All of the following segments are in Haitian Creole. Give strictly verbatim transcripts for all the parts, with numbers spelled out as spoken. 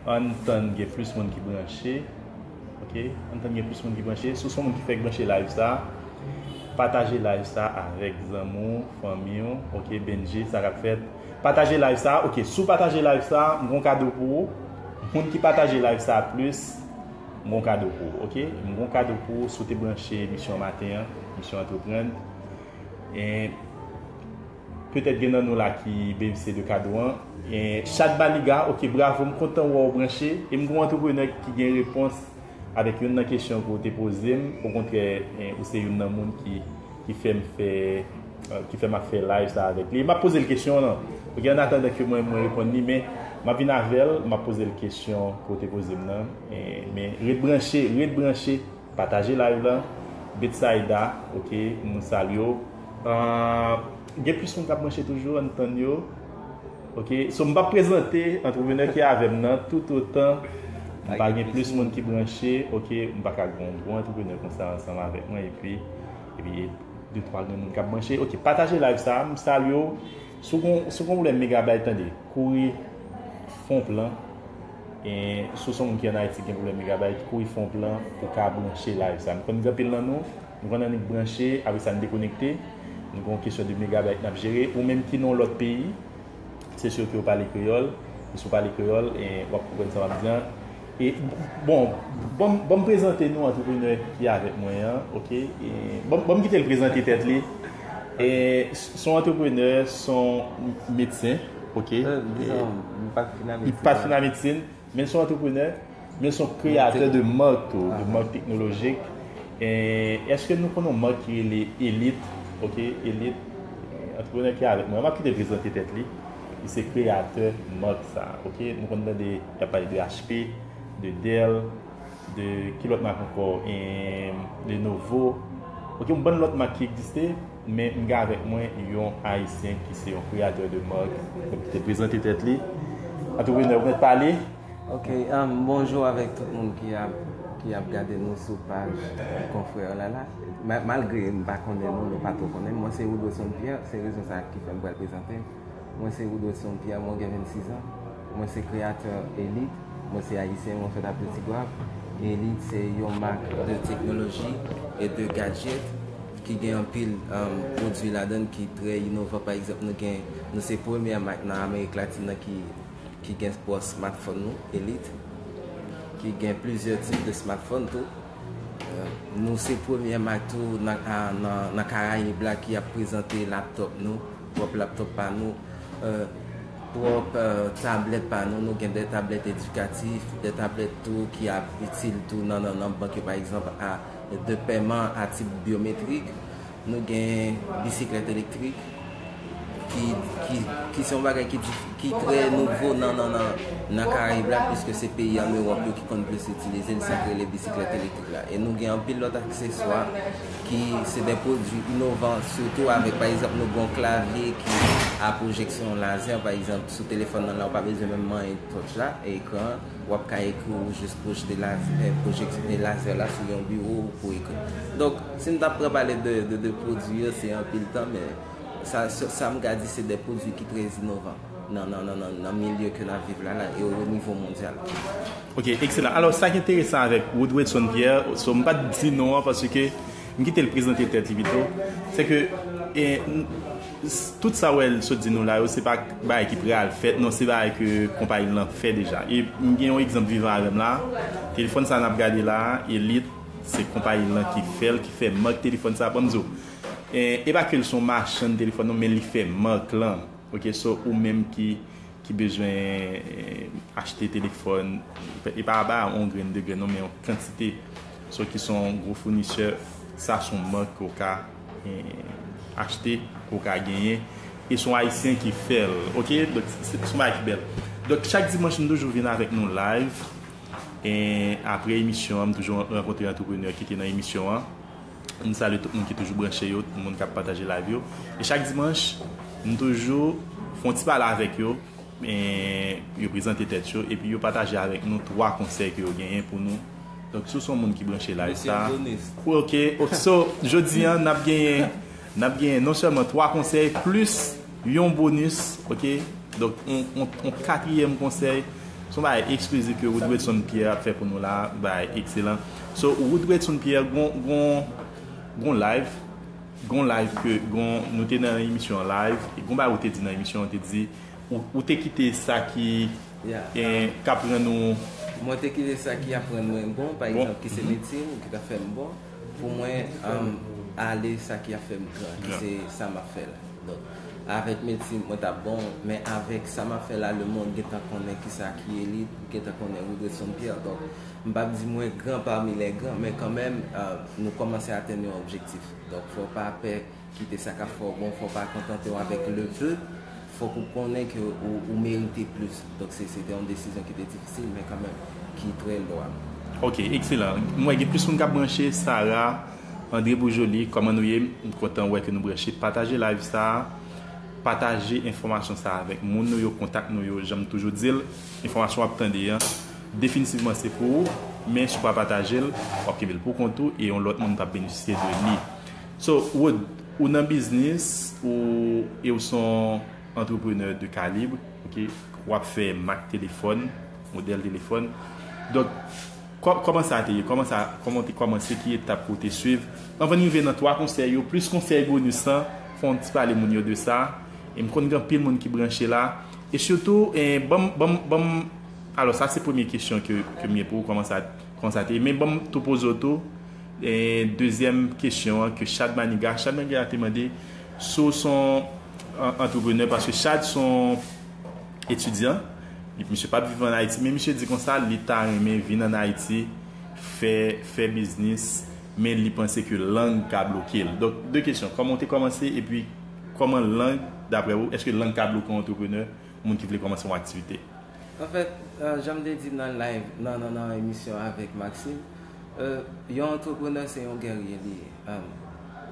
Ann tann gen plis moun ki branche. Ok, ann tann gen plis moun ki branche. Si w se yon moun ki fèk branche live sa, pataje live sa avèk zanmi w, fanmi w. Ok, Benji, sa k ap fèt? Pataje live sa. Ok, si w pataje live sa, m gon kado pou ou. Moun ki pataje live sa plis, m gon kado pou ou. Ok, m gon kado pou ou si w te branche emisyon maten an, emisyon Antreprann. E petèt gen nan nou la ki benefisye de kado an. E Chad Baliga, ok, bravo, m kontan wè w branche. E m gon antreprenè ki gen repons avèk youn nan kesyon ke w te poze m. Okontrè, e, ou se youn nan moun ki, ki fè m fè, e, ki fè m ap fè live sa avèk li. M ap poze l kesyon an. Ok, an atandan ke mwen, mwen reponn li, men m ap vin avè l, m ap poze l kesyon ke w te poze m nan. E, men ret branche, ret branche. Pataje live la. Betsaida, ok, nou salye w. Ah, gen plis moun k ap branche toujou, ann tann yo. Ok, so m p ap prezante antreprenè ki avè m nan, toutotan m pa gen plis moun ki branche, ok, m pa ka gen yon gwo antreprenè konsa ansanm avèk mwen, epi, epi de twa grenn moun k ap branche. Ok, pataje live sa, m salye w. Si w gon, si w gon pwoblèm megabayt, tande, kouri fè yon plan. E si w se yon moun ki ann Ayiti gen pwoblèm megabayt, kouri fè yon plan pou w ka branche live sa. M konn gen anpil nan nou, nou konn annik branche, apre sa n dekonekte. Nou gen yon kesyon de megabayt n ap jere. Ou menm ki nan yon lòt peyi, se si ke w pale kreyòl. E si w pale kreyòl, e w ap konprann sa m ap di an. E, bon, ban m, ban m prezante nou antreprenè ki avèk mwen an, ok? E, ban m, ban m kite l prezante tèt li. E, s-, s on antreprenè, s on medsen, ok? E, li pa t fin a medsin, men l s on antreprenè, men l s on kreyatè de mark tou, de mark teknolojik. E, èske nou konn yon mark ki rele Elite? Ok, Elite, antreprenè ki avèk mwen, m ap kite l prezante tèt li. Li se kreyatè mark sa, ok? Nou konn tande y ap pale de H P, de Dell, de ki lòt mak ankò? Em, Lenovo. Ok, yon bann lòt mak ki egziste, men m gen avèk mwen yon Ayisyen ki se yon kreyatè de mark. Donk, li te prezante tèt li. Antreprenè, ou mèt pale. Ok, um, bonjou avèk tout moun ki ap, ki ap gade nou sou paj Konfrè Lala. Ma-, malgre m pa konnen nou, nou pa twò konnen m. Mwen se Woodson Pierre, se rezon sa ki fè m pral prezante m. Mwen se Woodson Pierre, mwen gen vennsis an. Mwen se kreyatè Elite. Mwen se ayisyen, mwen fèt ap Petit Goâve. Elite se yon mak de teknoloji e de gadjet ki gen anpil, um, pwodui ladan l ki trè inovan. Pa egzanp, nou gen, nou se premyè mak nan Amerik Latin nan ki, ki gen pou smartphone nou, Elite, ki gen plizyè tip de smartphone tou. Euh, nou se premyè mak tou nan, a, nan, nan Karayib la ki ap prezante laptop nou, pwòp laptop pa nou, euh, pwòp, euh, tablèt pa nou. Nou gen de tablèt edikatif, de tablèt tou ki ap itil tou nan, nan, nan bank yo, pa egzanp, a, de pèman a tip byometrik. Nou gen bisiklèt elektrik ki, ki, ki se yon bagay ki, dif- ki trè nouvo nan, nan, nan, nan Karayib la, piske se peyi ann Ewòp yo ki konn plis itilize l, sa k rele bisiklèt elektrik la. E nou gen anpil lòt akseswa ki se de pwodui inovan, sitou avèk, pa egzanp, nou gen yon klavye ki a pwojeksyon lazè, pa egzanp, sou telefòn nan la, ou pa bezwen menm manyen touch la, ekran, w ap ka ekri, ou jis pwojte lazè, pwojek-, lazè la sou yon biwo pou ekri. Donk, si m t ap pran pale de, de, de pwodui yo, se anpil tan, men sa, sa, sa m ka di, se de pwodui ki trè inovan nan, nan, nan, nan, nan milye ke n ap viv la, la, e o nivo mondyal. Ok, ekselan. Alò, sa ki enteresan avèk Woodson Pierre, so, m pa t di non an, paske m kite l prezante tèt li pito, se ke, e, n- s- tout sa w wè l sot di nou la yo, se pa bagay ki pral fèt, non, se bagay ke konpayi l lan fè deja. E m gen yon egzanp vivan avè m la. Telefòn sa n ap gade la, Elite, se konpayi l lan ki fè l, ki fè mak telefòn sa. Ban m di w, e, e pa ke l se yon machann telefòn, non, men li fè mak lan. Ok, so, ou menm ki, ki bezwen, e, achte telefòn, e pa, e pa yon grenn, de grenn, non, men yon kantite. So, ki se yon gwo founisè, sa se yon mak ke w ka, e, achte, ke w ka genyen. E se yon Ayisyen ki fè l, ok? Donk, se, se yon bagay ki bèl. Donk, chak dimanch, nou toujou vin avèk nou live. E apre emisyon an, m toujou rankontre antreprenè ki te nan emisyon an. M salye tout moun ki toujou branche yo, tout moun k ap pataje live yo. E chak dimanch, m toujou fè yon ti pale avèk yo. E yo prezante tèt yo, epi yo pataje avèk nou twa konsèy ke yo genyen pou nou. Donk, si w se yon moun ki branche live sa, ok, ok, so, jodi an, n ap genyen, n ap genyen non sèlman twa konsèy, plis yon bonis, ok? Donk, yon, yon, yon katriyèm konsèy, Se yon bagay eksklizif ke Woodredson Pierre ap fè pou nou la, bagay ekselan. So, Woodredson Pierre, gon, gon, gon live, gon live ke, gon, nou te nan emisyon an live, e gon bagay ou te di nan emisyon an, ou te di, ou, ou te kite sa ki, Yeah. eh, k ap rann ou Mwen te kite sa ki ap rann mwen bon, pa Bon. egzanp, ki se metye m, ki ta fè m bon, pou mwen um, ale sa ki ap fè m gran, ki Gran. Se sa m ap fè la. Donk, avèk metye m, mwen t ap bon, men avèk sa m ap fè la, lemonn gentan konnen ki sa ki elit, gentan konnen Woodredson Pierre. Donk, m p ap di mwen gran pami lè gran, men kanmenm, uh, nou kòmanse atenn yon objektif. Donk, fò w pa pè kite sa k ap fè w bon, fò w pa kontante w avèk le peu, fòk ou konnen ke ou, ou merite plis. Donk, se, se te yon desizyon ki te difisil, men kanmenm, ki trè lwab. Ok, ekselan. M wè gen plis moun k ap branche. Sarah, André Boujoli, kòman nou ye? M kontan wè ke nou branche. Pataje live sa a. Pataje enfòmasyon sa a avèk moun nou yo, kontak nou yo. Jan m toujou di l, enfòmasyon w ap tande an, definitivman se pou ou, men si w pa pataje l, w ap kenbe l pou kont ou e yon lòt moun p ap benefisye de li. So, Wood, ou nan biznis, ou, e ou se yon antreprenè de kalib, ok, w ap fè mak telefòn, modèl telefòn. Donk, kò- kòman sa te ye? Kòman sa, kòman w te kòmanse? Ki etap ke w te swiv? Anvan n rive nan twa konsèy yo, plis konsèy bonis lan, fè yon ti pale moun yo de sa. E m konn gen anpil moun ki branche la. E sitou, eh, ban m, ban m, ban m, alò, sa se premye kesyon ke, ke m gen pou ou, kòman sa, kòman sa te ye. Men ban m tou poze w tou, eh, dezyèm kesyon an ke Chad Maniga, Chad Maniga te mande si w se yon an- antreprenè, paske Chad se yon etidyan, li, misye p ap viv ann Ayiti, men misye di konsa, li ta renmen vin ann Ayiti, fè, fè biznis, men li panse ke lang ka bloke l. Donk, de kesyon, kòman w te kòmanse, epi kòman lang, daprè ou, èske lang ka bloke yon antreprenè, moun ki vle kòmanse yon aktivite? Anfèt, uh, jan m te di nan live, nan, nan, nan emisyon avèk Maxime, uh, yon antreprenè se yon gèrye li ye. Um,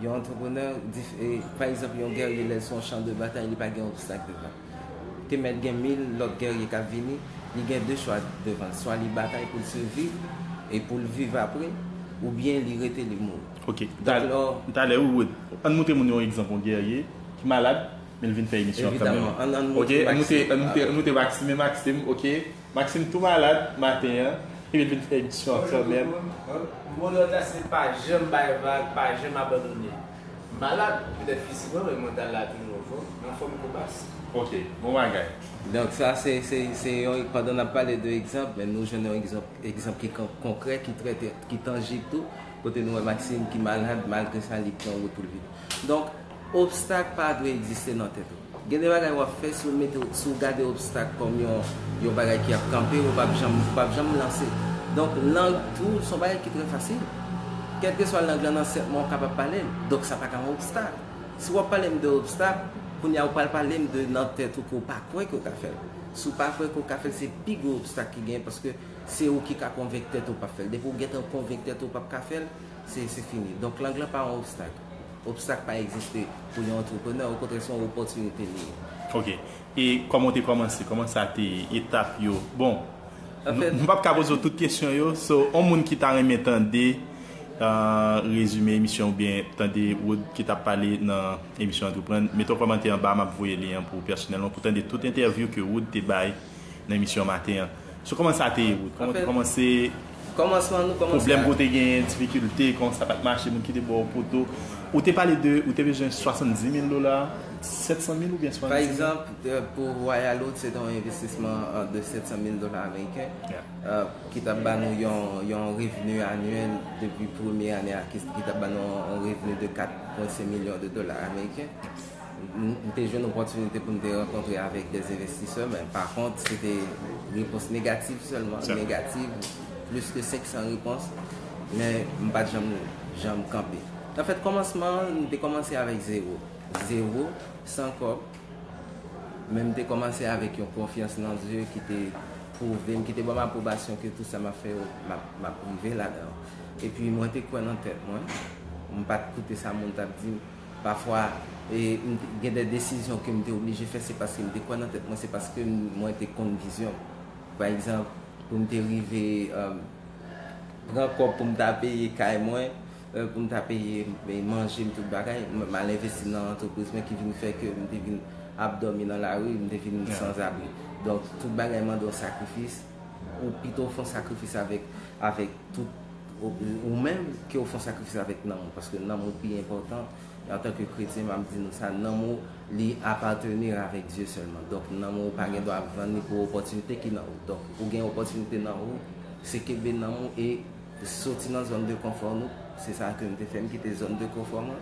yon antreprenè, dif- e, pa egzanp, yon gèrye lè l se yon chan de batay, li pa gen obstak devan. Te mèt gen mil lòt gèrye k ap vini, li gen de chwa devan l. Swa li batay pou l siviv e pou l viv apre, oubyen li rete li mouri. Ok. Donk, lò- Talè, wi, wi. Ann montre moun yon egzanp, yon gèrye ki malad, men l vin fè emisyon kanmenm. Evidaman, ann, ann Ok, montre ann montre, Maxime. Ann montre, ann montre Maxime, Maxime, ok. Maxime tou malad maten an, epi l vin fè emisyon an kanmenm. Mo dòd la se pa janm bay vag, pa janm abandone. M malad, petèt fizikman, men mantal la toujou anfòm, anfòm kou bas. Ok, bon bagay. Donk sa se, se, se yon, pandan n ap pale de egzanp, men nou jwenn yon egzanp, egzanp ki kon- konkrè, ki trè, trè- ki tanjib tou, kote nou wè Maxime ki malad, malgre sa li pran wout pou l vini. Donk, obstak pa dwe egziste nan tèt ou. Gen de bagay w ap fè, si w mete, si w gade obstak kòm yon, yon bagay ki ap kanpe, ou p ap janm, ou p ap janm lanse. Donk, lang tou, se yon bagay ki trè fasil. Kèlkeswa lang lan nan sèt mwa, w kapab pale l. Donk, sa pa ka yon obstak. Si w ap pale m de obstak, kounye a ou pral pale m de nan tèt ou ke w pa kwè ke w ka fè l. Si w pa kwè ke w ka fè l, se pi gwo obstak ki genyen, paske se ou ki ka konvenk tèt ou w p ap fè l. Depi w gentan konvenk tèt ou w p ap ka fè l, se, se fini. Donk, lang lan pa yon obstak. Obstak pa egziste pou yon antreprenè, okontrè, se yon opòtinite li ye. Ok. E kòman w te kòmanse? Kòman sa te ye? Etap yo? Bon, Anfèt- nou, nou p ap ka poze w tout kesyon yo. So, yon moun ki ta renmen tande, uh, rezime emisyon oubyen tande Wood ki t ap pale nan emisyon Antreprann, mete yon kòmantè anba, m ap voye lyen an pou ou pèsonèlman, pou tande tout entèvyou ke Wood te bay nan emisyon maten an. So, kòman sa te ye, Wood? Kòman w te Anfèt, kòmanse? Kòmansman, nou kòmanse Pwoblèm a- kote gen difikilte, kòman sa pa t mache, moun ki te ba w poto. Ou te pale de, ou te bezwen swasanndis mil dola, sèt san mil oubyen Pa swasanndis mil? egzanp, euh, pou Royal Oats, se te yon envestisman euh, de sèt san mil dola ameriken, Yeah. euh, ki t ap ba nou yon, yon revni anyèl depi premye ane a, ki, ki t ap ba nou yon, yon revni de kat pwen senk milyon de dola ameriken. M m te jwenn opòtinite pou m te rankontre avèk de envestisè, men pa kont, se te repons negatif sèlman, Sèlman. Negatif, plis ke senk san repons, men m pa t janm, janm kanpe. Anfèt, kòmansman an, m te kòmanse avèk zewo. Zewo, san kòb, men m te kòmanse avèk yon konfyans nan Dye ki te pwouve m, ki te ban m apwobasyon ke tout sa m ap fè yo, m ap, m ap rive ladan. Epi mwen te kwè nan tèt mwen, m pa t koute sa moun t ap di m. Pafwa, e, m te- gen de desizyon ke m te oblije fè, se paske m te kwè nan tèt mwen, se paske m- mwen te konn vizyon m. Pa egzanp, pou m te rive, euh, pran kòb pou m ta peye kay mwen, euh, pou m ta peye e, manje m, tout bagay, m m al envesti nan antrepriz mwen ki vin fè ke m te vin ap dòmi nan lari, m te vin sanzabri. Donk, tout bagay mande yon sakrifis. Ou pito w fè yon sakrifis avèk, avèk tout ou, ou menm ke w fè yon sakrifis avèk nanm ou, paske nanm ou pi enpòtan. E antanke kretyen, m ap di nou sa, nanm ou, li apateni avèk Dye sèlman. Donk, nanm ou pa gen dwa vann li pou opòtinite ki nan ou. Donk, ou gen opòtinite nan ou, se kenbe nanm ou e soti nan zòn de konfò nou. Se sa ke m te fè, m kite zòn de konfò mwen.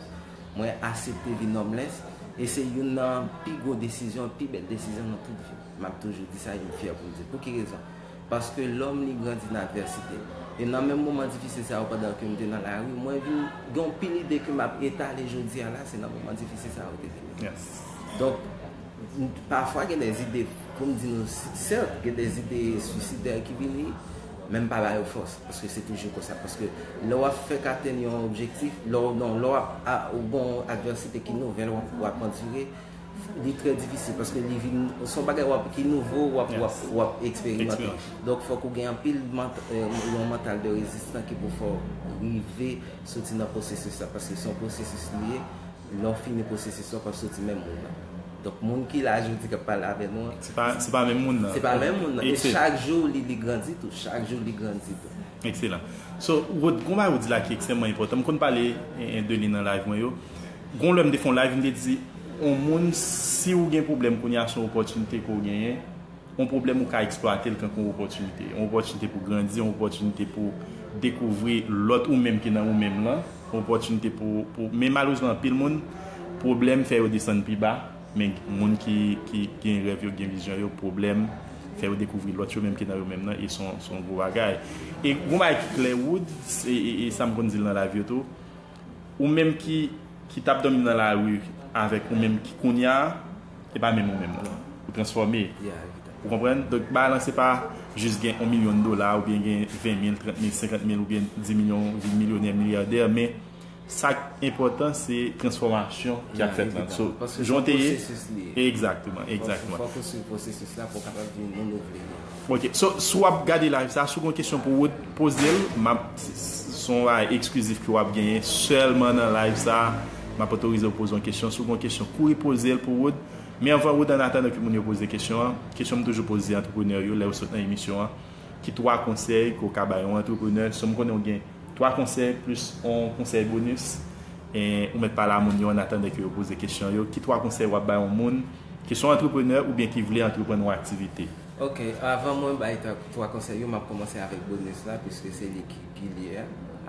Mwen aksepte vi homeless, e se youn nan pi gwo desizyon, pi bèl desizyon nan tout vi m. M ap toujou di sa e m fyè pou m di l. Pou ki rezon? Paske lòm li grandi nan advèsite. E nan menm moman difisil sa yo, pandan ke m te nan lari, mwen vin gen yon pil ide ke m ap etale jodi a la, se nan moman difisil sa yo te vini. Donk, pafwa gen de ide, pou m di nou, sèt, gen de ide swisidè ki vini, men m pa ba yo fòs, paske se toujou konsa. Paske lè w ap fèk atenn yon objektif, lè w, non, lè w ap, a, ou gen yon advèsite ki nouvèl, w ap, w ap andire, li trè difisil, paske li vin, se yon bagay w ap, ki nouvo, w ap, w ap, w ap eksperimante. Donk, fòk ou gen anpil mant-, eh, yon mantal de rezistan ki pou fè w rive soti nan pwosesis la, paske se yon pwosesis li ye. Lè w fini pwosesis la, w p ap soti menm moun nan. Donk, moun ki la jodi k ap pale avè nou an, se pa, se pa menm moun nan. Se pa menm moun nan. E chak jou, li, li grandi tou. Chak jou, li grandi tou. Ekselan. So, Rod, gon bagay ou di la ki ekstrèmman enpòtan. M konn pale, eh, de li nan live mwen yo. Gon lè m te fè yon live, m te di, yon moun, si ou gen pwoblèm kounye a, se yon opòtinite ke w genyen. Yon pwoblèm ou ka eksplwate l kankou yon opòtinite. Yon opòtinite pou grandi, yon opòtinite pou dekouvri lòt ou menm ki nan ou menm lan. Yon opòtinite pou, pou, men malerezman, anpil moun, pwoblèm fè yo desann pi ba. Men moun ki, ki gen rèv yo, gen vizyon yo, pwoblèm fè yo dekouvri lòt yo menm ki nan yo menm nan, e se yon, se yon gwo bagay. E yon bagay ki klè, Wood, e, e, e sa m konn di l nan live yo tou, ou menm ki, ki t ap dòmi nan lari avèk ou menm ki kounye a, e pa menm ou menm non. Ou transfòme. Ou konprann? Donk, bagay lan se pa jis gen yon milyon dola, oubyen gen ven mil, trant mil, senkant mil, oubyen di milyon, vin milyonè, milyadè, men sa k enpòtan, se transfòmasyon ki ap fèt lan. So, jan w te ye, egzakteman, egzakteman. Fòk ou swiv pwosesis la pou w kapab vin moun ou vle ye. Ok, so, si w ap gade live sa, si w gen yon kesyon pou Wood, poze l. M ap, s-, s-, se yon bagay eksklizif ke w ap genyen sèlman nan live sa. M ap otorize w poze yon kesyon. Si w gen yon kesyon, kouri poze l pou Wood. Men anvan Wood, an atandan ke moun yo poze kesyon an, kesyon m toujou poze antreprenè yo lè yo sot nan emisyon an, ki twa konsèy ke w ka bay yon antreprenè? So, m konnen w gen twa konsèy plis yon konsèy bonis. E ou mèt pale a moun yo an atandan ke yo poze kesyon yo. Ki twa konsèy w ap bay yon moun ki se yon antreprenè oubyen ki vle antreprann yon aktivite? Ok, avan mwen bay twa, twa konsèy yo, m ap kòmanse avèk bonis la, piske se li ki pilye a,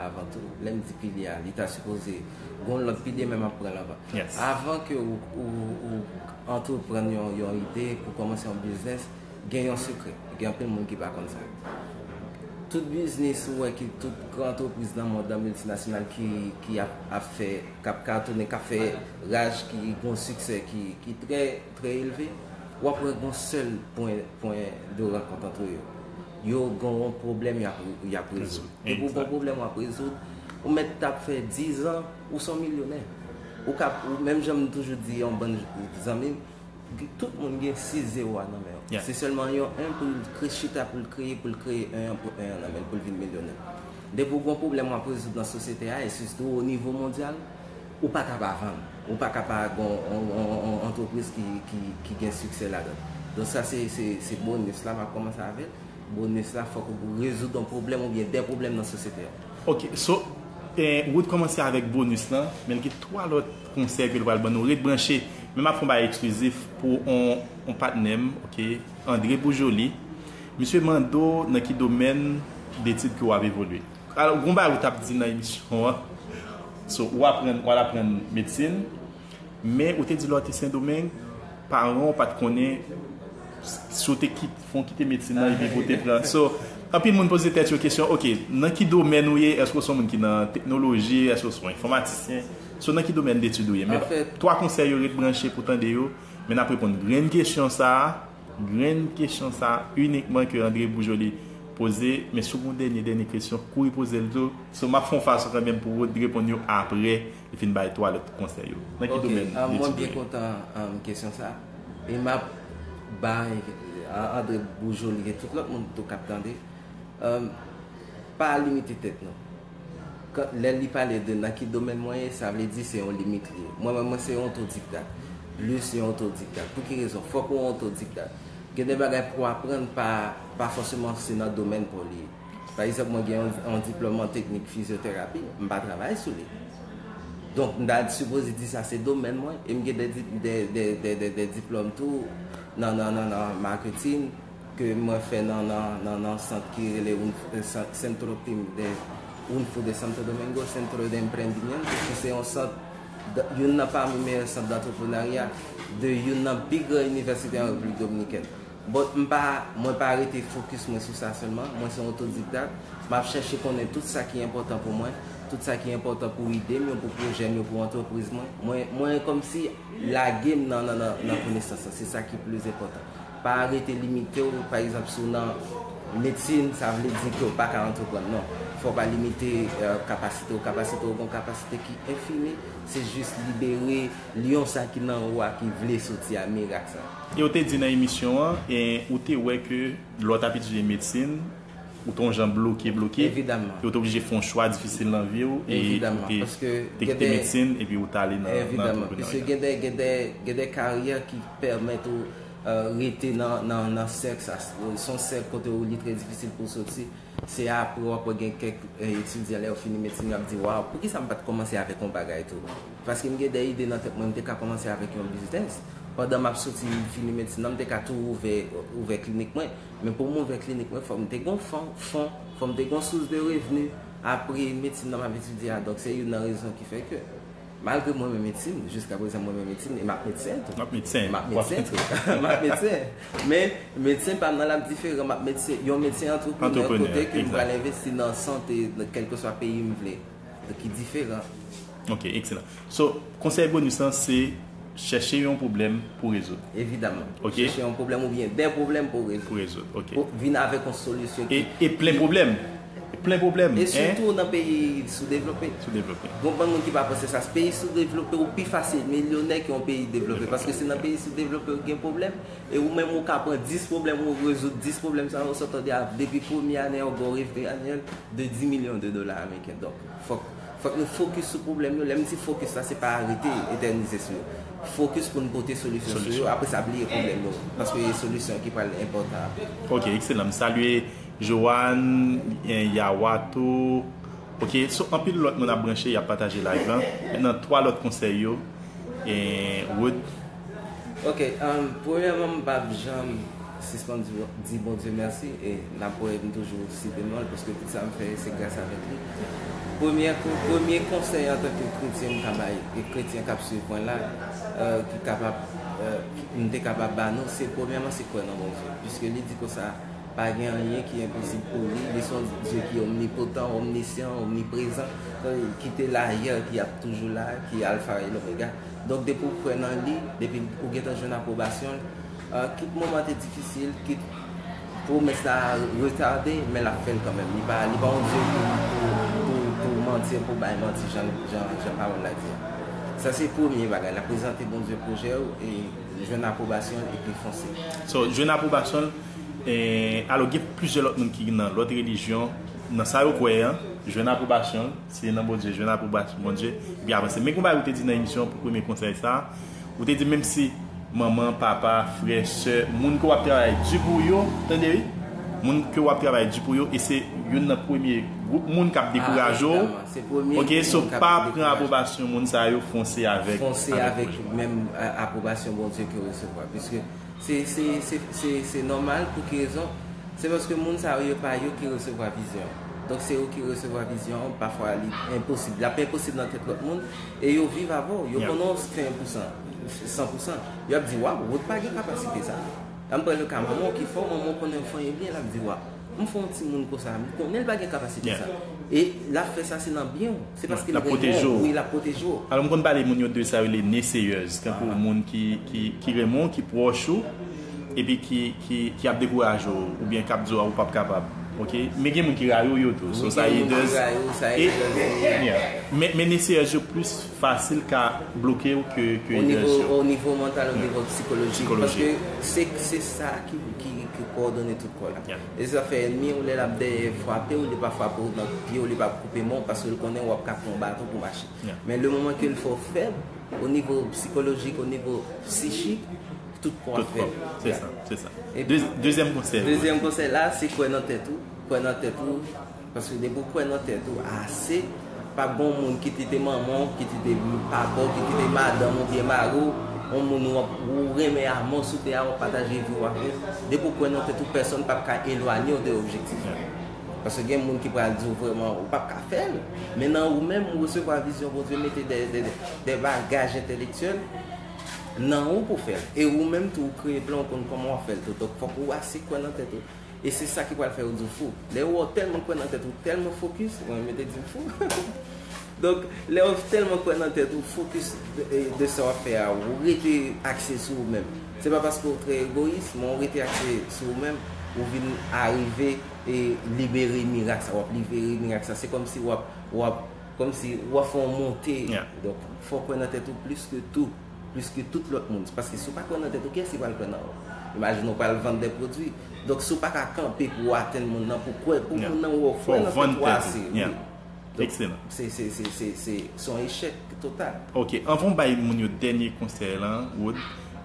avan tou. Lè m di pilye a, li ta sipoze gen yon lòt pilye, men m ap pran l anvan. Avan ke ou, ou, ou antreprann yon, yon ide pou kòmanse yon biznis, gen yon sekrè. Gen anpil moun ki pa konn sa. Tout biznis ou wè ki tout gran antrepriz nan mond lan, miltinasyonal ki, ki ap, ap fè, k ap katone, k ap fè raj, ki gen yon siksè ki, ki trè, trè elve, w ap wè gen yon sèl pwen, pwen de rankont ant yo. Yo gen yon pwoblèm y ap, y ap rezoud. Depi w gen yon pwoblèm w ap rezoud, ou mèt t ap fè diz an, ou se yon milyonè. Ou ka, ou, menm jan m toujou di yon bann zanmi m, tout moun gen sis zewo a nan men yo. Se sèlman yon en pou l chita, pou l kreye, pou l kreye en an, pou en an nan men l, pou l vin milyonè. Depi w gen yon pwoblèm w ap rezoud nan sosyete a, e sitou o nivo mondyal, ou pa ka pa vann. Ou pa ka pa gen yon, yon, yon, yon antrepriz ki, ki, ki gen siksè ladan. Donk sa se, se, se bonis la, m ap kòmanse avè l. Bonis la, fòk ou rezoud yon pwoblèm oubyen de pwoblèm nan sosyete a. Ok, so, eh, Wood kòmanse avèk bonis lan, men l gen twa lòt konsèy ke l pral ban nou. Ret branche, men m ap fè yon bagay eksklizif pou yon, yon patnè m, ok, André Boujoli. Misye mande w nan ki domèn detid ke w ap evolye. Alò, gen yon bagay ou t ap di nan emisyon an. So, ou aprann, ou al aprann medsin, men ou te di lè w te Sendomeng, paran w pa t konnen si w te kit-, fon kite medsin nan epi pou w te pran. So, anpil moun poze tèt yo kesyon, ok, nan ki domèn ou ye? Èske w se yon moun ki nan teknoloji? Èske w se yon enfòmatisyen? So, nan ki domèn detid ou ye? Men twa konsèy yo, ret branche pou w tande yo, men n ap reponn grenn kesyon sa a. Grenn kesyon sa a inikman ke André Boujoli poze, men si w gen yon dènye, dènye kesyon, kouri poze l tou. So, m ap fè yon fason kanmenm pou Wood reponn yo apre li fin bay twa lòt konsèy yo. Nan ki domèn detid ou ye? Ok, ah, mwen byen kontan, ah, kesyon sa a. E m ap bay, ah, André Boujoli e tout lòt moun tou k ap tande, ah, pa limite tèt nou. Kan, lè li pale de nan ki domèn mwen ye, sa vle di se yon limit li ye. Mwen menm, mwen se yon otodidakt. Plus yon otodidakt. Pou ki rezon? Fòk ou yon otodidakt. Gen de bagay pou aprann pa, pa fòseman se nan domèn pa w li ye. Pa egzanp, mwen gen yon, yon diplòm an teknik fizyoterapi, m pa travay sou li. Donk, m ta sipoze di sa se domèn mwen, e m gen de, di- de, de, de, de, de diplòm tou nan, nan, nan, nan marketing, ke mwen fè nan, nan, nan, nan sant ki rele Centro Pim de Unfu de Santo Domingo, Centro de Emprendimiento, ki se yon sant, youn nan pami meyè sant dantreprenarya de youn nan pi gran inivèsite an Repiblik Dominikèn. But m pa, mwen pa rete fokis mwen sou sa sèlman, mwen se yon otodidakt, m ap chèche konnen tout sa ki enpòtan pou mwen, tout sa ki enpòtan pou ide m yo, pou pwojè m yo, pou antrepriz mwen. Mwen, mwen kòmsi lage m nan, nan, nan, nan konesans lan, se sa ki plis enpòtan. Pa rete limite w, pa egzanp, si w nan medsin, sa vle di ke w pa ka antreprann, non. Fò w pa limite kapasite w. Kapasite w, gen yon kapasite ki enfini, se jis libere lyon sa ki nan ou a ki vle soti a, mirak sa. E w te di nan emisyon an, e ou te wè ke lè w t ap etidye medsin, ou te yon jan bloke, bloke, Evidaman. E ou te oblije fè yon chwa difisil nan vi w, e Evidaman, ou te, paske te kite medsin, epi ou t ale nan, nan antrepreneurya. Evidaman, paske gen de, gen de, gen de karyè ki pèmèt ou rete nan, nan, nan sèk sa. Se yon sèk kote ou li trè difisil pou w soti. Se apre w ap wè gen kèk etidyan, lè yo fini medsin, y ap di, waw, poukisa m pa t kòmanse avèk yon bagay tou? Paske m gen de ide nan tèt mwen, m te ka kòmanse avèk yon biznis. Pandan m ap soti, m fini medsin nan, m te ka tou ouvè, ouvè klinik mwen. Men pou m ouvè klinik mwen, fò m te gen yon fon, fon, fò m te gen yon sous de revni. Apre medsin nan m ap etidye a. Donk, se youn nan rezon ki fè ke, malgre mwen renmen medsin, jiska prezan mwen renmen medsin, e m ap medsen tou. M ap medsen. M ap medsen tou. M ap medsen. Men, medsen pa m nan l ap diferan. M ap medsen, yon medsen antreprenè, kote ke m pral envesti nan sante, nan kèlkeswa peyi m vle. Donk, ki diferan. Ok, ekselan. So, konsèy bonus lan, se chèche yon pwoblèm pou rezoud. Evidaman. Ok. Chèche yon pwoblèm oubyen de pwoblèm pou rezoud. Pou rezoud, ok. Pou vin avèk yon solisyon ki. E, e plen pwoblèm. Plen pwoblèm. E sitou nan peyi soudevlope. Soudevlope. Gon bann moun ki pa panse sa. Peyi soudevlope, ou pi fasil milyonè ke yon peyi devlope. Paske se nan peyi soudevlope ou gen pwoblèm. E ou menm ou ka pran dis pwoblèm, ou rezoud dis pwoblèm sa yo, sa w tande a, depi premye ane an, ou gen yon revni anyèl de dis milyon de dola ameriken. Donk, fòk, fòk nou fokis sou pwoblèm yo. Lè m di fokis la, se pa rete etènize sou yo. Fokis pou n pote solisyon sou yo, apre sa bliye pwoblèm yo. Paske e solisyon ki pral enpòtan apre. Ok, ekselan. M salye Joanne, eh, Yawato. Ok, so anpil lòt moun ap branche, y ap pataje live lan. Mentnan, twa lòt konsèy yo. Eh, Wood. Ok, um, premyèman, m p ap janm sispann di, di Bondye mèsi, e n ap wè m toujou site non l, paske tout sa m fè, se gras avèk li. Premyè, premye konsèy antanke kretyen m ka bay, e kretyen k ap swiv mwen la, euh, ki kapab, euh, m te kapab ba nou, se premyèman, se kwè nan Bondye. Piske li di konsa, pa gen anyen ki enposib pou li. Li se yon Dye ki omnipotan, omnisyan, omniprezan, ki te la yè, ki ap toujou la, ki alfa e lomega. Donk, depi w kwè nan li, depi ou gentan jwenn apwobasyon l, euh, kit moman te difisil, kit pwomès la retade, men l ap fè l kanmenm. Li pa, li pa yon Dye pou, pou, pou, pou manti, pou bay manti, jan, jan, jan pawòl la di a. Sa se premye bagay la, prezante Bondye pwojè w e jwenn apwobasyon l epi fonse. So, jwenn apwobasyon l, eh, alò gen plizyè lòt moun ki nan lòt relijyon, nan sa yo kwè an, jwenn apwobasyon l, se nan Bondye, jwenn apwobasyon Bondye, epi avanse. Men gon bagay ou te di nan emisyon an pou premye konsèy sa, ou te di menm si manman, papa, frè, sè, moun ke w ap travay di pou yo, tande wi, moun ke w ap travay di pou yo, e se youn nan premye gwoup moun k ap dekouraje w. Ok, so pa pran apwobasyon moun sa yo, fonse avèk, fonse avèk menm, euh, apwobasyon Bondye ke w resevwa. Piske se, se, se, se, se nòmal. Pou ki rezon? Se paske moun sa yo, yo pa yo ki resevwa vizyon. Donk, se yo ki resevwa vizyon an, pafwa li enposib. L ap enposib nan tèt lòt moun, e yo viv avè w. Yo konnen w fè en pou san, san pou san. Y ap di, waw, Wood pa gen kapasite sa. Ann pran le ka manman w ki fè w, manman w konnen w fè anyen byen, l ap di, waw, m fè yon timoun konsa, m konnen l pa gen kapasite sa. E l ap fè sa, se nan byen w. Se paske l renmen w, wi, l ap pwoteje w. Alò, m konn pale moun yo de sa yo rele naysayers, tankou moun ki, ki, ki renmen w, ki pwòch ou, epi ki, ki, ki ap dekouraje w, oubyen k ap di w, "A, ou p ap kapab." Ok, men gen moun ki rayi w yo tou. So, sa haters. Rayi w, sa haters. Yeah. Men, men haters yo plis fasil ka bloke w ke, ke haters yo. O nivo mantal, o nivo psikolojik. Paske se, se sa ki, ki, ki kowòdone tout kò la. Yeah. E sa fè ènmi w, lè l ap dèyè frape w, li pa frape w nan pye w, li pa koupe men w, paske l konnen w ap ka pran yon baton pou mache. Yeah. Men le moman ke l fè w fèb, o nivo psikolojik, o nivo psichik, tout kò ap fèb. Se sa, se sa. Dezyèm konsèy. Dezyèm konsèy la, se kwè nan tèt ou. Kwè nan tèt ou. Paske depi w kwè nan tèt ou ase, p ap gen yon moun ki kite manman w, ki kite papa w, ki kite madanm oubyen mari w, yon moun w ap, ou renmen a mò sou tè a, w ap pataje vi w avè l. Depi w kwè nan tèt ou, pèsonn p ap ka elwanye w de objektif ou. Paske gen moun ki pral di w vrèman, ou p ap ka fè l. Men nan ou menm, ou resevwa vizyon Bondye mete de, de, de, de bagaj entèlektyèl nan ou pou fè l. E ou menm tou, ou kreye plan, ou konn kòman w ap fè l tou. Donk, fòk ou ase kwè nan tèt ou. E se sa ki pral fè yo di w fou. Lè yo wè w tèlman kwè nan tèt ou, tèlman fokis, mwen menm yo te di m fou. Donk, lè w tèlman kwè nan tèt ou, fokis de, de sa w ap fè a, ou rete akse sou ou menm. Se pa paske w trè egoyis, men w rete akse sou ou menm, ou vin arive e libere mirak sa. W ap libere mirak sa. Se kòmsi w ap, w ap, kòmsi w ap fè yon monte. Donk, fò w kwè nan tèt ou plis ke tou. Plis ke tout lòt moun. Paske si w pa kwè nan tèt ou, kiyès ki pral kwè nan ou? Imajine w pral vann de pwodui. Donk, si w pa ka kanpe pou w atenn moun nan, pou kwè, pou moun nan wè w kwè nan tèt ou ase. Donk, se, se, se, se, se, se yon echèk total. Ok, anvan w bay moun yo dènye konsèy lan, Wood,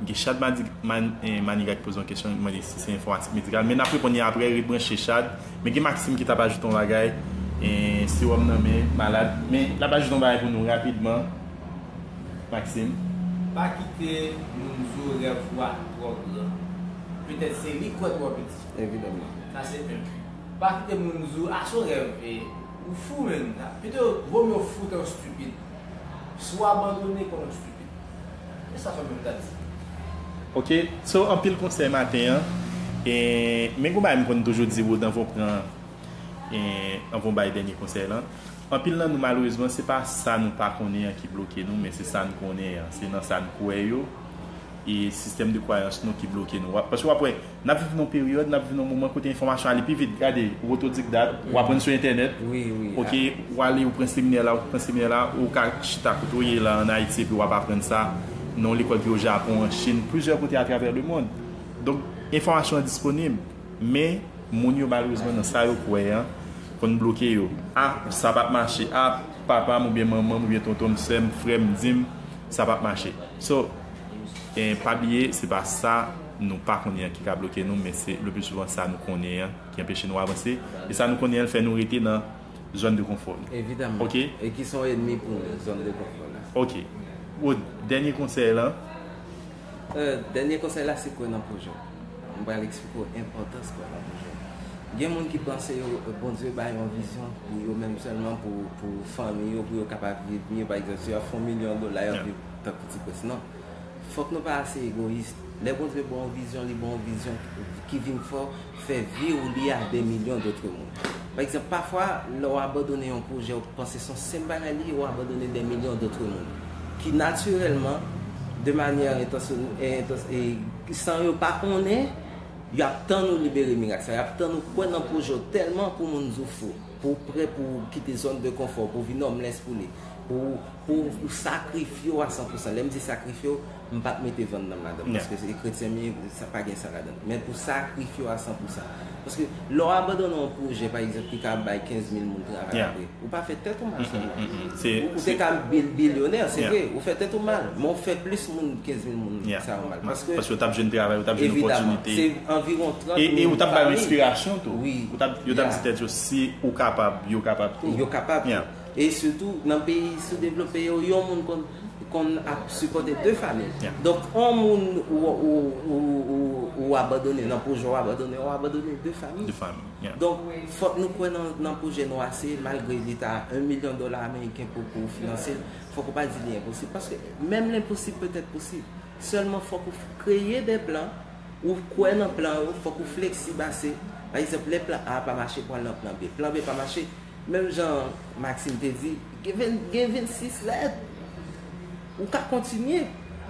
gen Chad Mani-, Man-, eh, Maniga ki poze yon kesyon, li mande si se enfòmatik medikal. Men n ap reponn li apre, ret branche, Chad. Men gen Maxime ki t ap ajoute yon bagay, eh, sewòm nan men malad. Men l ap ajoute yon bagay pou nou rapidman. Maxime. Pa kite moun di w rèv ou a twò gran. Petèt se li k wè twò piti. Evidaman. Sa se youn. Pa kite moun di w, a, se yon rèv, e, ou fou menm. Pito, vo mye w fou ke w stipid. Si w abandone, konnen w stipid. E sa fè menm ta di. Ok, so, anpil konsèy maten an. E, men gon bagay m konn toujou di, Wood, anvan w pran, e, anvan w bay dènye konsèy lan. Anpil nan nou, malerezman, se pa sa nou pa konnen an ki bloke nou, men se sa n konnen an. Se nan sa n kwè yo, e sistèm de kwayans nou ki bloke nou. W ap, paske w ap wè, n ap viv nan yon peryòd, n ap viv nan yon moman kote enfòmasyon ale pi vit. Gade, ou otodidakt, w aprann sou entènèt. Wi, wi. Ok, ou ale, ou pran seminè la, ou pran seminè la, ou ka chita kote w ye la ann Ayiti, epi w ap aprann sa nan yon lekòl ki o Japon, an Chin, plizyè kote atravè lemonn. Donk, enfòmasyon an disponib, men moun yo, malerezman, nan sa yo kwè an, konn bloke yo. A, sa p ap mache. A, papa m oubyen manman m oubyen tonton m, sè m, frè m di m, sa p ap mache. So, eh, pa bliye, se pa sa nou pa konnen an ki ka bloke nou, men se le pli souvan sa nou konnen an ki anpeche nou avanse. E sa nou konnen an fè nou rete nan zòn de konfò nou. Evidaman. Ok? E ki se yon ènmi pou nou, zòn de konfò la. Ok. Wood, dènye konsèy lan. Euh, dènye konsèy la, se kwè nan pwojè w. M pral eksplike w enpòtans kwè nan pwojè w. Gen moun ki panse yo, Bondye ba yo yon vizyon pou yo menm sèlman, pou, pou fanmi yo, pou yo kapab viv mye. Pa egzanp, si y ap fè yon milyon dola, y ap viv tankou ti prens. Non. Fòk nou pa ase egoyis. Lè Bondye ba w yon vizyon, li ba w yon vizyon ki vin fè w fè vi w lye a de milyon dòt moun. Pa egzanp, pafwa, lè w abandone yon pwojè, w panse se yon senp bagay li ye, w abandone de milyon dòt moun. Ki natirèlman, de manyè entansyon-, entans-, e, san yo pa konnen, y ap tann ou libere mirak sa, y ap tann ou kwè nan pwojè w tèlman pou moun di w fou, pou w prè pou w kite zòn de konfò, pou w vin homeless pou li, pou, pou w sakrifye w a san pou san. Lè m di sakrifye w, m pa t mete vann nan m ladan, paske se kretyen m ye, sa pa gen sa ladan. Men pou sakrifye w a san pou san. Paske lè w abandone yon pwojè, pa egzanp, ki ka bay kenz mil moun travay apre, ou pa fè tèt ou mal sèlman. Ou, ou te ka bil-, bilyonè, se vre, ou fè tèt ou mal, men ou fè plis moun, kenz mil moun sa yo mal. Paske, paske yo t ap jwenn travay, yo t ap jwenn opòtinite. Evidaman, se anviwon trant mil fanmi. E, e ou t ap ba yo enspirasyon tou. Wi. Ou t ap, yo t ap di tèt yo, si ou kapab, yo kapab tou. Yo kapab tou. E sitou, nan peyi soudevlope yo, yon moun konn, konn ap sipòte de fanmi. Donk, yon moun ou, ou, ou, ou, ou abandone, nan pwojè w abandone, ou abandone de fanmi. De fanmi. Donk, fòk nou kwè nan, nan pwojè nou ase, malgre li ta yon milyon dola ameriken pou, pou finanse l, fòk ou pa di li enposib. Paske menm lenposib pètèt posib. Sèlman fòk ou f-, kreye de plan, ou kwè nan plan yo, fòk ou fleksib ase. Pa egzanp, lè plan A pa mache, pran nan plan B. Plan B pa mache, menm jan Maxime te di, gen ven-, gen vennsis lèt. Ou ka kontinye.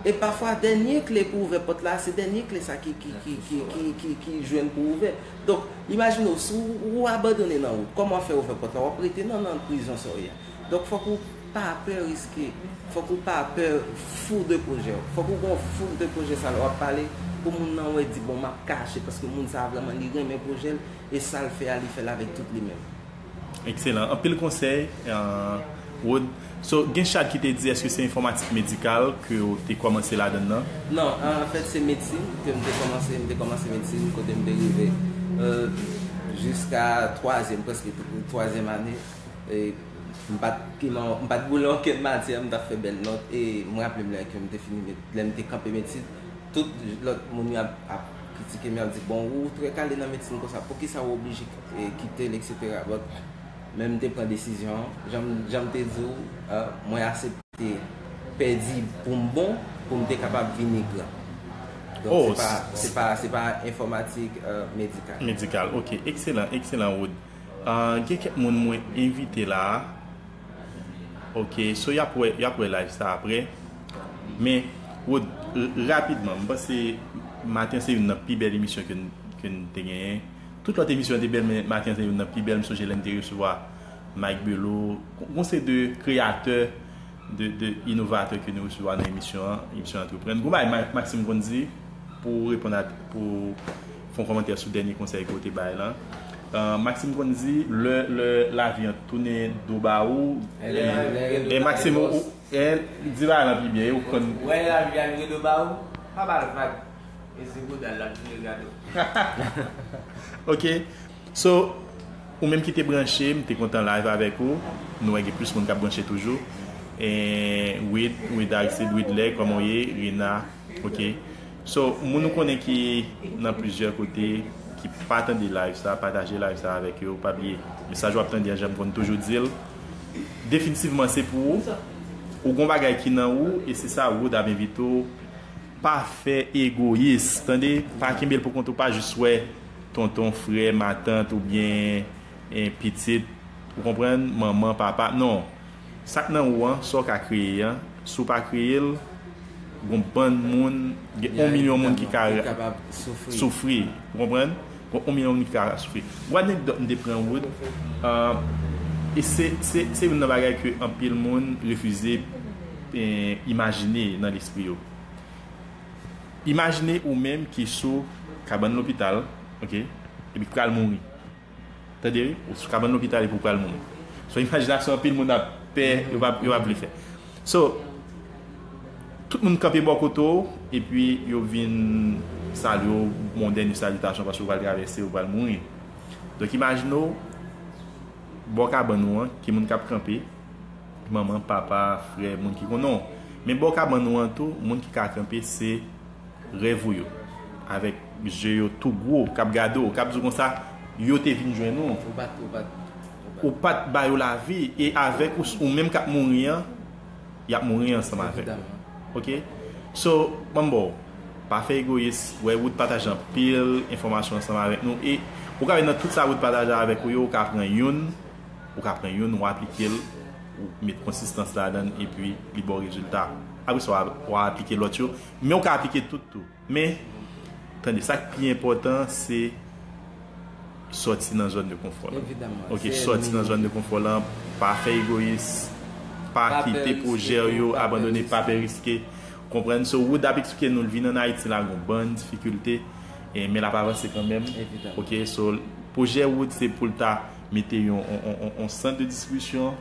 E pafwa, dènye kle pou ouvè pòt la, se dènye kle sa ki, ki, ki, ki, ki, ki, ki jwenn pou ouvè. Donk, imajine w, si w, w abandone nan wout, kòman w ap fè ouvè pòt la? W ap rete nan, nan prizon sa w ye a. Donk, fòk ou pa pè riske. Fòk ou pa pè four de pwojè w. Fòk ou gen yon four de pwojè sa lè w ap pale pou moun nan wè di, bon, m ap kache paske moun sa vrèman li renmen pwojè l e sa l fè a li fè l avèk tout li menm. Ekselan. Anpil konsèy, Wood. So, gen chat ki te di, èske se enfòmatik medikal ke w te kòmanse ladan l nan? Non, anfèt, se medsin ke m te kòmanse. M te kòmanse medsin kote m te rive jiska twazyèm, prèske twazyèm ane. E m pa t, m pa t boule okenn matyè, m t ap fè bèl nòt. E m raple m lè ke m te fini, lè m te kanpe medsin, tout lòt moun yo ap, ap kritike m, y ap di, bon, ou trè kale nan medsin konsa, poukisa ou oblije kite l, etsetera. But, men m te pran desizyon an, jan m te di w, mwen aksepte pèdi pou m bon, pou m te kapab vini gran. Donk, se pa, se pa, se pa enfòmatik medikal. Medikal, ok. Ekselan, ekselan, Wood. Gen kèk moun mwen envite la. Ok, so y ap wè, y ap wè live sa apre. Men, Wood, rapidman, m panse maten se youn nan pi bèl emisyon ke n, ke n te genyen. Tout lòt emisyon te bèl, men maten se youn nan pi bèl. M sonje lè n te resevwa Mike Belot, yon seri de kreyatè, de, de inovatè ke nou resevwa nan emisyon an, emisyon Antreprann. Gon bagay Maxime konn di pou reponn a, pou fè yon kòmantè sou dènye konsèy ke w te bay lan. Maxime konn di, lè, lè lavi an tounen do ba ou, e Maxime, ou, e, di bagay lan pi byen, ou konn. Wè lavi a vire do ba ou, pa ba l vag. E se boudal l ap vire gade w. Ok. So, ou menm ki te branche, m te kontan live avèk ou. Nou wè gen plis moun k ap branche toujou. E, Wid, Wid Aristide, Wid Lè, kòman w ye? Rina, ok. So, moun ou konnen ki nan plizyè kote, ki pa tande live sa, pataje live sa avèk yo, pa bliye. Mesaj w ap tande an, jan m konn toujou di l, definitivman se pou ou. Ou gon bagay ki nan ou, e se sa Wood ap envite w. Pa fè egoyis, tande, pa kenbe l pou kont ou, pa jis wè tonton, frè, matant oubyen pitit, ou konprann, manman, papa, non. Sa k nan ou an, sa w ka kreye an, si w pa kreye l, gon bann moun, gen yon milyon moun ki ka soufri, ou konprann? Gon yon milyon moun ki ka soufri. Gon anekdòt m te pran Wood, e se, se, se youn nan bagay ke anpil moun refize imajine nan lespri yo. Imajine ou menm ki sou kabann lopital, ok, epi k pral mouri. Tande wi, ou sou kabann lopital epi w pral mouri. Se yon imajinasyon anpil moun ap pè, yo pa, yo pa vle fè. So, tout moun kanpe bò kote w, epi yo vin salye w, bon, dènye salitasyon paske w pral travèse, w pral mouri. Donk, imajine w, bò kabann ou an, ki moun k ap kanpe, manman, papa, frè, moun ki konnen w. Men bò kabann ou an tou, moun ki ka kanpe, se rèv ou yo. Avèk je yo tou gwo, k ap gade w, k ap di w konsa, yo te vin jwenn ou. Ou pa t, ou pa t, ou pa t. Ou pa t ba yo lavi, e avèk ou, ou menm k ap mouri an, y ap mouri ansanm avèk ou. Ok? So, ban m ba w, pa fè egoyis, wè Wood pataje anpil enfòmasyon ansanm avèk nou, e ou ka wè nan tout sa Wood pataje avèk ou yo, ou ka pran youn, ou ka pran youn, ou aplike l, ou met konsistans ladan l, epi li ba w rezilta. Apre sa, w a, w a aplike lòt yo, men ou ka aplike tout tou. Men, tande, sa k pi enpòtan, se sòti nan zòn de konfò lan. Ok, sòti nan zòn de konfò lan, pa fè egoyis, pa kite pwojè w yo abandone, pa pè riske. Konprann? So, Wood ap eksplike nou, l vin ann Ayiti la, gon bann difikilte, men l ap avanse kanmenm. Ok, so, pwojè Wood se pou l ta mete yon, yon, yon, yon sant de distribisyon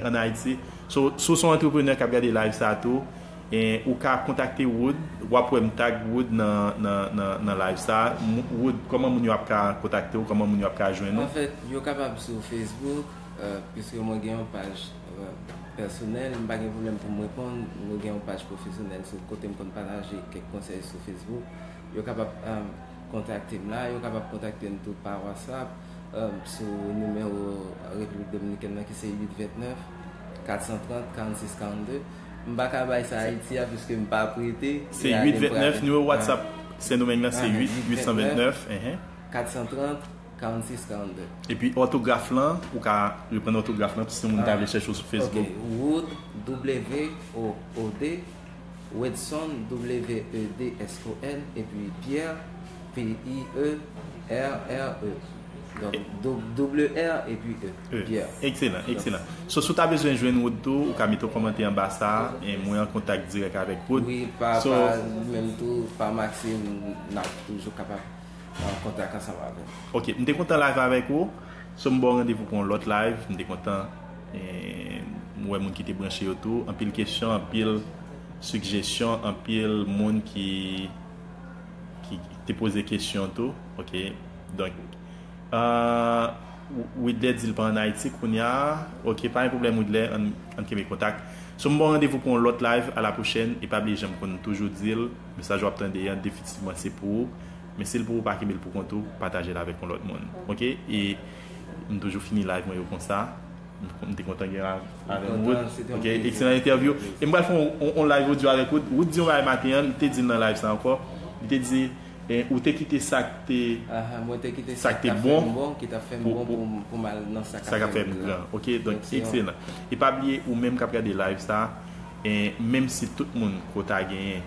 ann Ayiti. So, si w se yon antreprenè k ap gade live sa a tou, e ou ka kontakte Wood, w ap wè m tag Wood nan, nan, nan, nan live sa a. Wood, kòman moun yo ap ka kontakte w, kòman moun yo ap ka jwenn ou? Anfèt, yo kapab sou Facebook, piske mwen gen yon paj pèsonèl, m pa gen pwoblèm pou m reponn, mwen gen yon paj pwofesyonèl, se kote m konn pataje kèk konsèy sou Facebook. Yo kapab kontakte m la, yo kapab kontakte m tou pa WhatsApp, sou nimewo Repiblik Dominikèn nan ki se uit vennèf, kat san trant, karannsis karannde. M pa ka bay sa Ayiti a, piske m pa prete. Se uit vennèf, nimewo WhatsApp Sendomeng nan se uit, uit san vennèf, kat san trant, karannsis karannde. Epi òtograf lan, ou ka reprann òtograf lan, si moun ta vle chèche w sou Facebook. Wood, W O O D, Wedson, W E D S O N, epi Pierre, P I E R R E. Donk, do- double R epi E. Pierre. Ekselan, ekselan. So, si w ta bezwen jwenn Wood tou, ou ka mete yon kòmantè anba sa, e mwen an kontak dirèk avèk Wood. Wi, pa, So- pa menm tou, pa Maxime, n ap toujou kapab an kontak ansanm avè l. Ok, m te kontan live avèk ou. So, m ba w randevou pou yon lòt live. M te kontan e, m wè moun ki te branche yo tou. Anpil kesyon, anpil sijesyon, anpil moun ki, ki te poze kesyon tou. Ok, donk, uh, Widley di l pa an Ayiti kounye a. Ok, pa gen pwoblèm Widley, ann ann kenbe kontak. So, m ba w randevou pou yon lòt live, a la pwochèn, e pa bliye jan m konn toujou di l, mesaj w ap tande an, definitivman se pou ou. Men si l pou ou, pa kenbe l pou kont ou, pataje l avèk yon lòt moun. Ok? E m toujou fini live mwen yo konsa. M m te kontan gen live avè Wood. Ok, ekselan entèvyou. E m pral fè yon, yon, yon live audio avèk Wood. Wood di yon bagay maten an, li te di l nan live sa ankò. Li te di, e, ou te kite sa k te Aha, mwen te kite Sa sa k k te ta fè bon m bon, ki ta fè m pou- bon pou- pou m- pou m al nan sa k sa k ap ap fè m gran. Ok, donk, Donk, se yon- ekselan. E pa bliye, ou menm k ap gade live sa, e, menm si tout moun ke w ta genyen,